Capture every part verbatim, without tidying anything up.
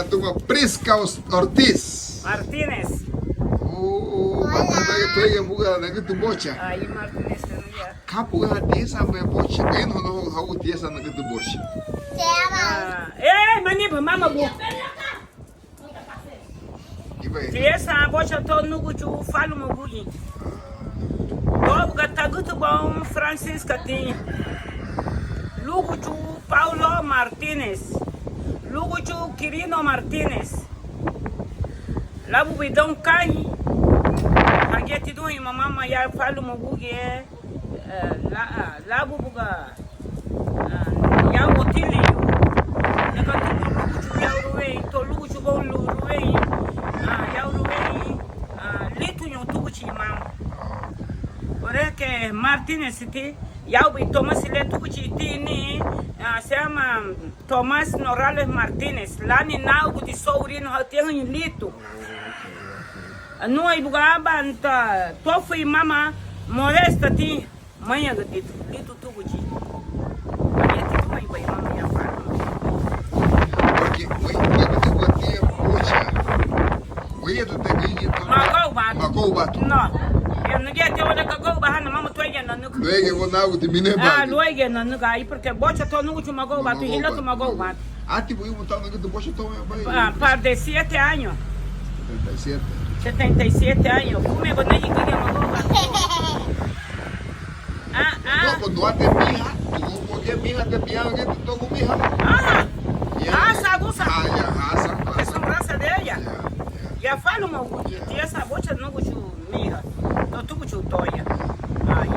Tuma Prisca Os-, Ortiz. Martínez. Oh, Martínez, tuéigiñe buga nagütü bocha. Ay, Martínez, ya. Ka buga ha tiesa me bocha, bai no no ha tiesa nagütü bocha. Ah, eh, mani bu, mama bu. Tiesa bocha to núguchu Fáluma Uguñe. To buga tagütüboun Francisca ti. Lúguchu Paulo Martínez. Lúguchu Quirino Martínez. Lábubei doun kañi. Hagía tiduheñu mama ya Fáluma Uguñe. Eh, la, ah, lábu buga, ah, ya Otílio, nega tugu lúguchu ya Rubén, to lúguchu boun lu Rubén, ah, ya Rubén, ah, Lito ñoun túguchi mama. Porque Martínez ti, ya ubi Tomás le túguchi ti ni, ah, se llama Tomás Norales Martínez, lani náugudi sourinu ha tiahañu Lito. Anúa ibuga aban ta, tuafui mama Modesta ti, mañaga Lito, Lito túguchi. Porque, güey, ya no te guatía mucha. Güey, ya tú te guilles, tú. Magouba. Magouba, tú. No. Ya no ya te voy a Magouba, hana mama tuegia na nuka. Luego, bueno, algo te vine. Ah, luego na nuka. Ahí porque bocha to nuguchu Magouba, tu hila tu Magouba. Ati buyu mutau nagütü bocha to me bai. Ah, par de siete años. Setenta y siete. Setenta y siete años. Fume boneji kige Magouba. Ah, ah. No, pues no ate mija. Tú no podías mija, te piaban que te toco mija. Ajá. Ya. Ah, sagusa. Ah, ya, ah, sagusa. Es un raza de ella. Ya, ya. Ya Fáluma Uguñe. Ya. Tiesa bocha nuguchu mija. No tuguchu toya. Ah, y,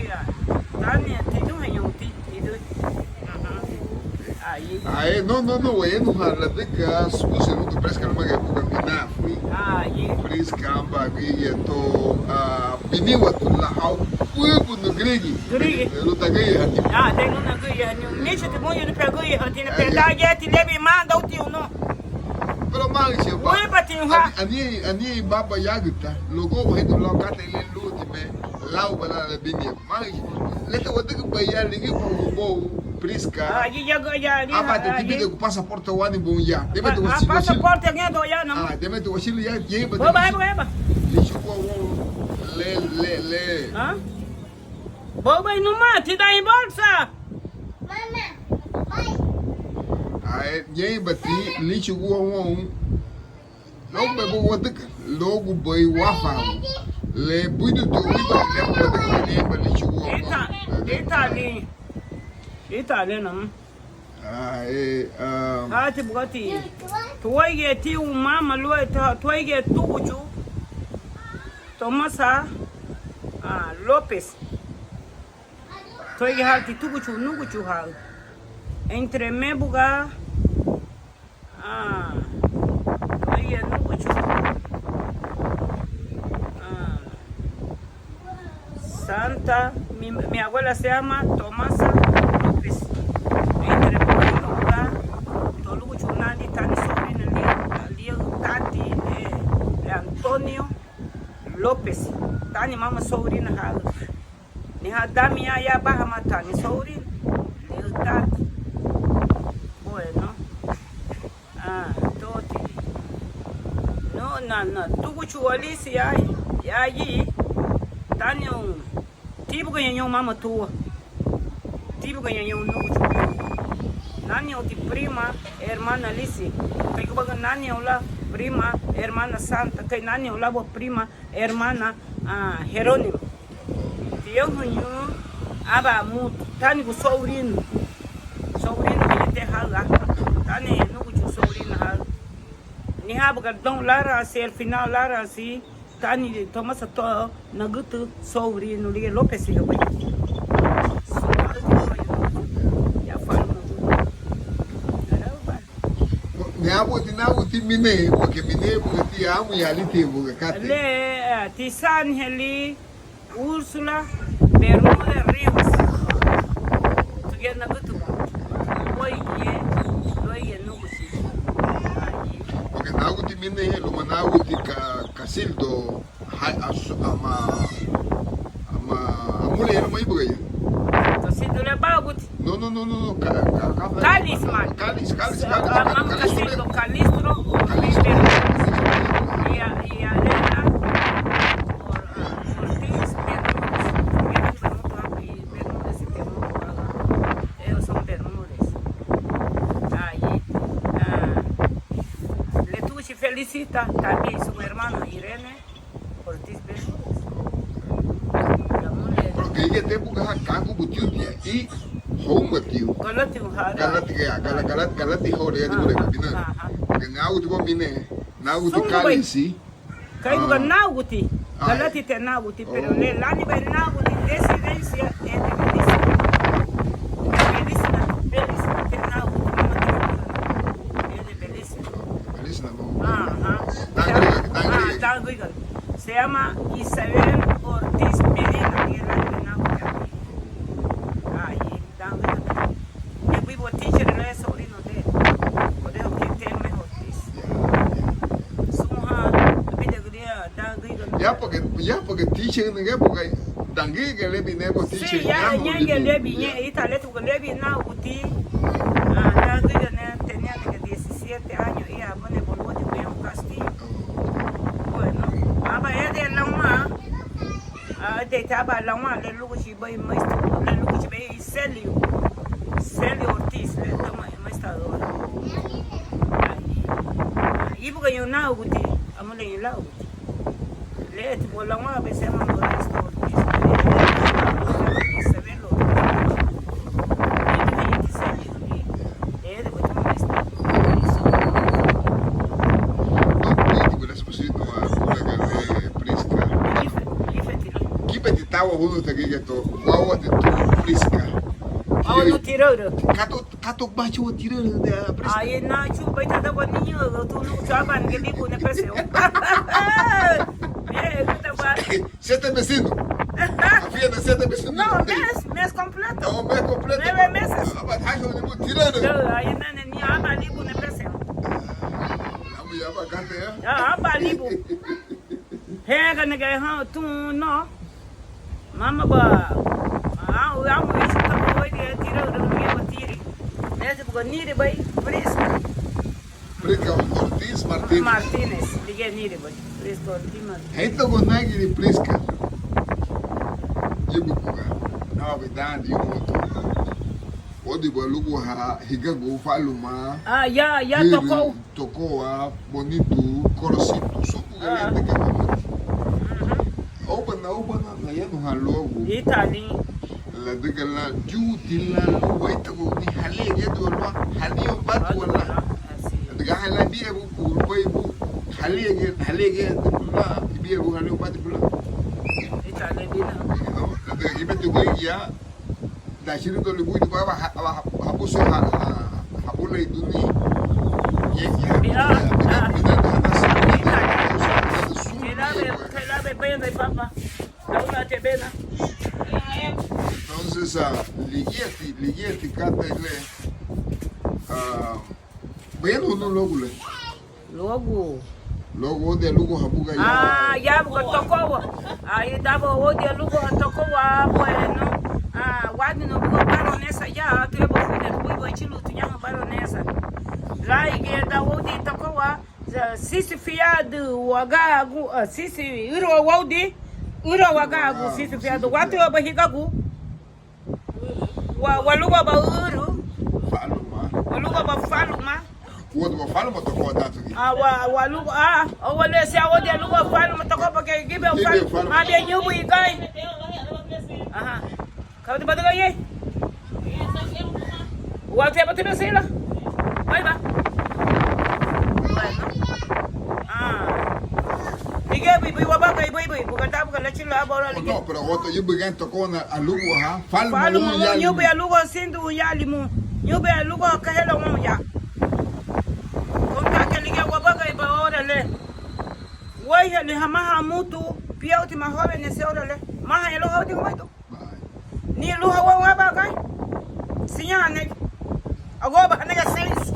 y, ah, Tania, te duheño ti, ti du. Ajá. Aye, no, no, no, wayanuha ladüga, subusi nutu Prisca luma ge buga binaafin. Aye. Prisca amba gürigia to, ah, biniwatu la hau bubu nu gürigia. Gürigia. Lu tagüya hati. Ah, de nu nagüya hati. Michi ti muyu ni pegüya hati, ni pedageti lebi manda uti unu. Pero manche ba. Uy, bati ha. Ani, ani, ani baba yagüta. Luego wahidu lo kate le luti me. Lau bala le binia. Mai, leta wadügübei ya ligía ubóu, Prisca. Ah, ya, ya, ya, ya. Aparte, ah, típico ya. Pasaporte wani bun ya. Debe de wasi, wasi. Pasaporte ngedo ya, no. Ah, debe de wasi ya, ya, ya. Boba, boba, boba. Lichu kwa wo, le, le, le. Ah? Boba, no más, te da en bolsa. Mama, bye. Ah, eh, ya, ya, bati, lichu kwa wo. Luagu bei wadüga, luagu bei wafagu, le buidu tu wiba, le wadüga, le ba lichu wa. Ita, ita li, ita li, no. Ah, eh, ah. Ati bugati, tuaige tiu mama lua, tuaige tuguchu, Tomasa, ah, López. Tuaige hati tuguchu, nuguchu ha. Entre me buga, Ah, ella nuguchu. Ah, Santa, mi, mi abuela se llama Tomasa López. Entre Pueblo, to luguchu nandi tani sobrina li, li tati, eh, eh, Antonio López. Tani mama sobrina ha. Niha dami ya, ya baha mata ni sourina. Lealtad. Bueno. Ah, toti. No, na, na, tuguchu walisi ya, ya yi. Tani un. Tibuga ñañoun mama tua. Tibuga ñañoun nuguchu. Nani oti prima, hermana Lisi. Kai kubaga nani ula prima, hermana Santa. Kai nani ula bo prima, hermana, ah, Jerónimo. Tiyohuñu aba mutu, tanigu sourinu. Sourinu hiti haga. Tani nuguchu sourinu haga. Niha buga don laransi, el final laransi. Tani Tomasa to nagütü sourinu liga López higa bai. Ya fala. Neabuti nabuti mine, porque mine buga ti amu ya liti buga kate. Le, eh, ti Sanheli, Úrsula Bermúdez Ríos. Tugia nagütü. Oiye, oiye nugusi. Porque nabuti mine, luma nabuti ka, Casildo. Hai, asu-, ama, ama, amule, era mai buga ya. Kasi dule baguti. No, no, no, no, no, ka, ka, ka, Kalis, man. Kalis, Kalis, Kalis, Kalis, Kalis, Kalis, Kalis, Kalis, Felicita también su hermano Irene Ortiz Bermúdez. Porque ella te buga ha kangu butiutia y houma tiu. Galati hara. Galati ga, gala, gala, galati hore ya di bure bina. Porque na uti bo mine, na uti kalisi. Kei buga náguti, galati te náguti, pero le lánibei náguti, desidencia, es de Belísima. Belísima, Belísima te náguti, mama te náguti, es de Belísima. Belísima, no. Ajá. Tan griga, tan griga. Se llama Isabel Ortiz Medina, y el lánibei náguti. Ay. Ya porque, ya porque teacher nege porque dangiga lebi nebo teacher. Sí, ya ñein lebi, ñein, ita letu lebi na uti. Ah, dangiga ne tenía de diecisiete años y abone bolodi me un castillo. Bueno, aba ede lauma. Ah, de taba lauma le lugu si bai maestro, le lugu si bai Celio. Celio Ortiz, le tama maestro. Ibuga yo na uguti, amule yo la uguti. Le ti bola ma be se ma Modesto Ortiz. Isabel Ortiz. Ibuga yo ti Celio. Eh, de butu maestro. Ibuga le se pusito a, a, a, Prisca. Ife, ife tilo. Kibe ti tawa hunu te gige to. Wawa ti tu Prisca. Wawa no tiraura. Kato, kato bachu tiraura de Prisca. Ay, na chu bai ta da bani yo tu no chaban que digo ne pese. Eh, no te va. Siete vecinos. Afía de siete vecinos. No, mes, mes completo. Oh, mes completo. Nueve meses. Ah, ba, ay, yo digo tiraura. Ay, na, na, ni aba digo ne pese. Ah, abu ya ba gate ya. Ah, aba digo. Hega nege ha tu no. Mama ba. Ah, amu isu ta ko de tira de mi batiri. Nese buga niri bai Prisca. Prisca Ortiz Martínez. Martínez, dige niri bai. Prisca Ortiz Martínez. Hei to go nagi di Prisca. Yibu buga. Na ba dan di umoto. Odi ba lugu ha higagu faluma. Ah, ya, ya toko. Tokowa, Bonitu, Korositu, sun buga le adüga. Óubana, óubana, layanuhan luagu. Itani. Ladüga lan, yuti lan, waitagu ni halíagiñe ladüga lan, halíagiñe ladüga lan. Ladüga lan, ibiabu, bubéibu, halíagiñe, halíagiñe ladüga lan, ibiabu, halíagiñe ladüga lan. Itani, bina. Ladüga, ibeti guigia, Dachirüdoli buidu baba ha, ha, ha, habuse ha, ha, habulei duni. Ye, ye, ah, ah. Kelabe, kelabe, bebe, papa. Laula te bena. Entonces, ah, ligíati, ligíati katei le, ah, bueno, no logule. Luagu. Luagu odia lugu habuga ya. Ah, ya buga tokowa. Ai, daba odia lugu ha tokowa, bueno. Ah, wadina buga baronesa ya, tu eba funa buibu chilu tu ñaha baronesa. Laige da odi tokowa, sisi fiadu wagagu, ah, sisi uru waudi, uru wagagu, sisi fiadu. Watu eba higagu. Wa, waluba ba uru. Faluma. Waluba ba faluma. Wa, wa faluma toko tatu. Ah, wa, waluba, ah, o wale si awodi aluba faluma toko porque gibe faluma. Mabe ñubu igai. Aha. Kau di badu gai. Wa te batu besila. Bye bye. Bueno. Ah. Ige bui bui wabaga bui bui. Buga tabu ga lachila abora. No, pero otro yo buga toko na aluba ha. Faluma, ñubi alugu sindu yalimu. Ñubi alugu kahela woun ya. Konta ke ligia wabaga iba ora le. Wai hali hamaha mutu, pia uti ma jóvenes ora le. Maha elo hauti guaitu. Ni luha woun abaga. Siñane. Agoba hanega sensu.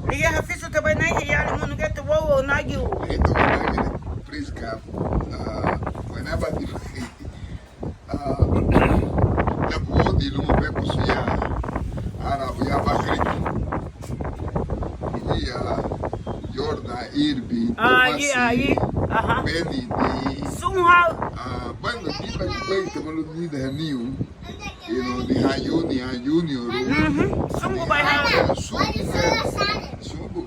Ligia hafisu te bai nai yalimu nuge te wowo nagiu. Eto nagiu Prisca. Ah, buena bati. Ah, la buodi lumo beko suya. Arabu ya bakri. Lugia Jordan, Irving, ah, Tomasi, ahí, ajá. Benny, di. Sunha. Ah, bueno, kita que bai te malu ni de niu. Ino di ha Juni, ha Junior. Mhm. Sungu bai ha. Sungu, sungu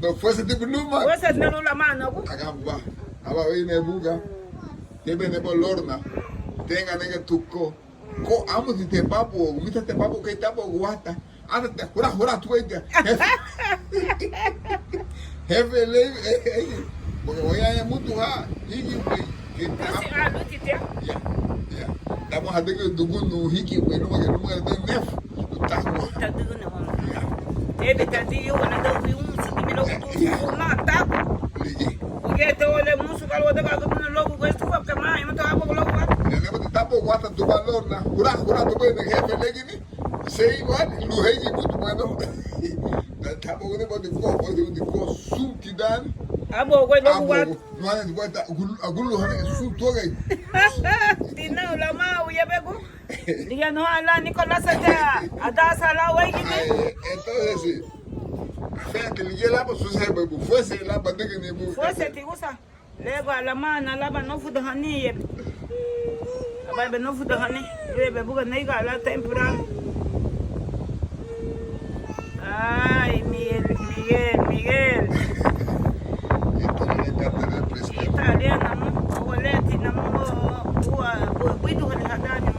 No, fueseti luma. Fueseti luma, no. Aganba. Aba wéina buga. Tebe nebo lorna. Tenga nege tuko. Ko amuti te babu, mita te babu kei tabo guata. Ana te hura hura tu ete. Jefe. Jefe lei, eh, eh. Porque voy a mutu ha. Higi, güey. Ke ta. Ya, ya. Tamo hadege dugunu higi, güey. No, no, no, no, no. Tagu. Tagu, no. Ya. Ebe tadi yo wana da wi un su dimi lo tu na tagu. Ligi. Oye, te ole musu kalo da ka tu logu, güey, tu fa kama, yo to abo logu. Ya, ne, te tabo guata tu valor na. Hura, hura tu, güey, de jefe legi ni. Sei igual, luhegi mutu bueno. Tabo, güey, de ko, de ko, su tidan. Abo, güey, logu. Abo, guata. No hay guata, agulu, agulu, hane, su toga. Dina, la ma, uya begu. Ligía no ala Nicolás ata, adasa la wei gine. Entonces, sí. Fíjate, ligía la, pues, fuese, bu, fuese la, ba, de que ni bu. Fuese, ti gusa. Lego alamana, laba no fuda hani, ye. Aba be no fuda hani, ye be buga neiga la tempura. Ay, Miguel, Miguel, Miguel. Italiana, italiana, ¿no? Ogoletina, ¿no? Ua, ua, buidu, hada,